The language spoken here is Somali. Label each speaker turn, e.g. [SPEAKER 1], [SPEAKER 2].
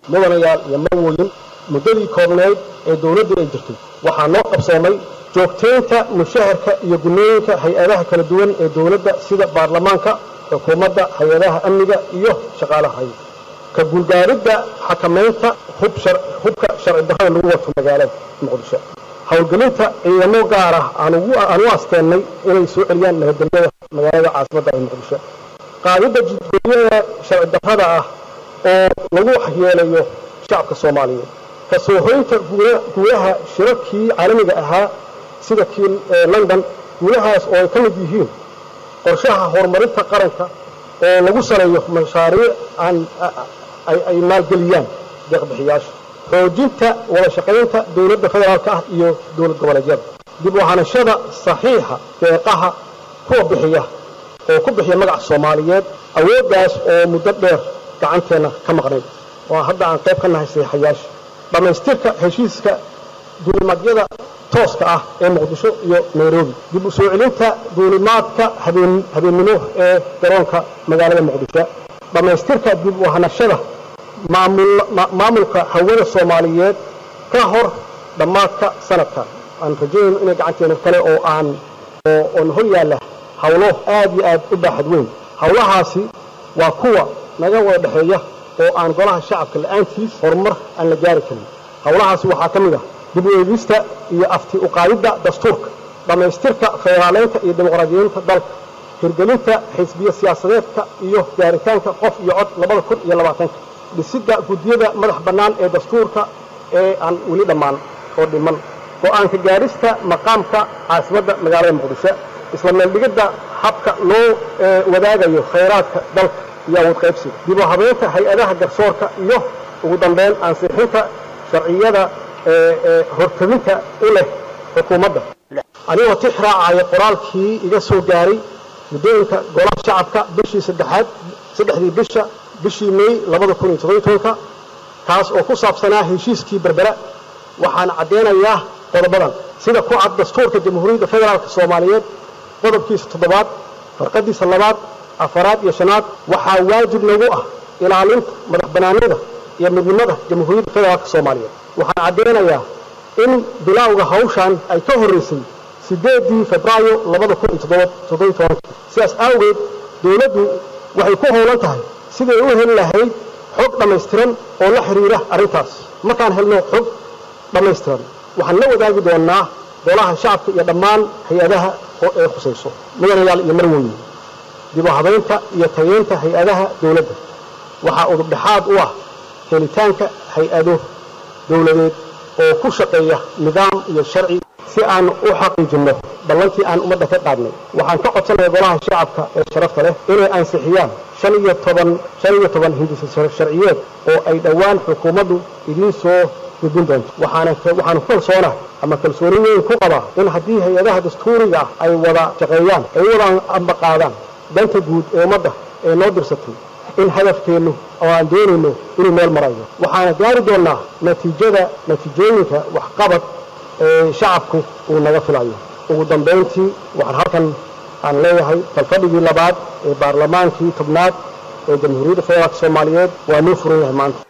[SPEAKER 1] Mudanayaal iyo marwooyin, muddadii koobnayd ee dowladdu ay jirtay waxaa noo qabsoomay joogtaynta mushaharka iyo gunnooyinka hay-adaha kala duwan ee dowladda, sida baarlamaanka, xukuumadda, hay-adaha amniga iyo shaqaalaha hay ka guulgaaridda xakamaynta hubka sharci darrada lagu wato magaalada Muqdisho, howlgelinta ciidamo gaar ah aan u asteennay inay soo celiyaan nabadgelyada magaalada caasimadda ee Muqdisho, qaadidda jidgooyada sharci darrada ah oo lagu waxyeelayo shacabka Soomaaliyeed, ka soo hoynta guulaha shirarkii caalamiga ahaa sida kii London, guulahaas oo ay ka mid yihiin qorshaha horumarinta qaranka oo lagu saleeyo mashaariic aan ay maalgeliyaan deeqbixiyaasha, xoojinta wada shaqaynta dowladda federaalka ah iyo dowlad goboleedyada, dib u hanashada saxiixa deeqaha kuwa bixiya oo ku bixiya magaca Soomaaliyeed, awooddaas oo muddo dheer gacanteenna ka maqnayd oo hadda aan qayb ka nahay saxiixayaasha, dhammaystirka heshiiska duulimaadyada tooska ah ee Muqdisho iyo Nairobi, dib u soo celinta duulimaadka habeennimo ee garoonka magaalada Muqdisho, dhammaystirka dib u hanashada maamulka hawada Soomaaliyeed ka hor dhammaadka sanadkan. Aan rajaynayno inay gacanteena kale oo aan oon hor yaalla howlo aad iyo aad u baaxad weyn. Howlahaasi waa kuwa naga wada dhexeeya oo aan golaha shacabka la'aantiis horumar aan la gaari karin. Howlahaasi waxaa ka mid ah dib u eegista iyo afti u qaadidda dastuurka, dhammaystirka federaaleynta iyo dimuqraadiyiinta dalka, hirgelinta xisbiya siyaasadeedka iyo gaaritaanka qof iyo cod 2020-ka, dhisidda guddiyada madax bannaan ee dastuurka ee aan weli dhammaan oo dhiman, go'aanka gaarista maqaamka caasimadda magaalada Muqdisho, isla meeldhigidda habka loo wadaagayo khayraadka dalka iyo awood qaybsiga, dib u habeynta hay-adaha garsoorka iyo ugu dambeyn ansixinta sharciyada ee hortabinta u leh xukuumadda. Anigoo tix raacaya qoraalkii iga soo gaaray guddooyinka golaha shacabka bishii saddexaad, saddexdii bisha bishii May 2017-ka, kaas oo ku saabsanaa heshiiskii Berbera, waxaan caddeynayaa qodobadan. Sida ku cad dastuurka Jamhuuriyadda Federaalka Soomaaliyeed qodobkiisa toddobaad farqadiisa labaad, afaraad iyo shanaad, waxaa waajib nagu ah ilaalinta madax bannaanida iyo midnimada Jamhuuriyadda Federaalka Soomaaliyeed. Waxaan caddeynayaa in bilowga hawshan ay ka horreysay 8-dii Febraayo 2017-kii. Sidaas awgeed dowladdu waxay ku howlan tahay siday u heli lahayd xog dhammaystiran oo la xiriira arrintaas. Markaan helno xog dhammaystiran waxaan la wadaagi doonnaa golaha shacabka iyo dhammaan hay-adaha ee khusayso. Mudanayaal iyo marwooyin, dib u habeynta iyo tayeynta hay-adaha dowladda waxaa udub dhexaad u ah helitaanka hay-ado dowladeed oo ku shaqeeya nidaam iyo sharci. Si aan u xaqiijinno ballantii aan ummadda ka qaadnay, waxaan ka codsanaya golaha shacabka ee sharafta leh inay ansixiyaan 15 hindisa sharciyeed oo ay dhowaan xukuumaddu idiin soo gudbin doonto. Waxaan ku kalsoonahay ama kalsooni weyn ku qabaa in haddii hay-adaha dastuuriga ah ay wada shaqeeyaan, ay wada amba qaadaan danta guud ee ummadda ee noo dirsatay, in hadafkeennu oo aan doonayno inuu meel marayo, waxaana gaari doonnaa natiijada natiijooyinka waxqabad ee shacabku uu naga filayo. Ugu dambayntii waxaan halkan aan leeyahay falfadhigii labaad ee baarlamaankii 10aad ee Jamhuuriyadda Federaalka Soomaaliyeed waa noo furan yahay maanta.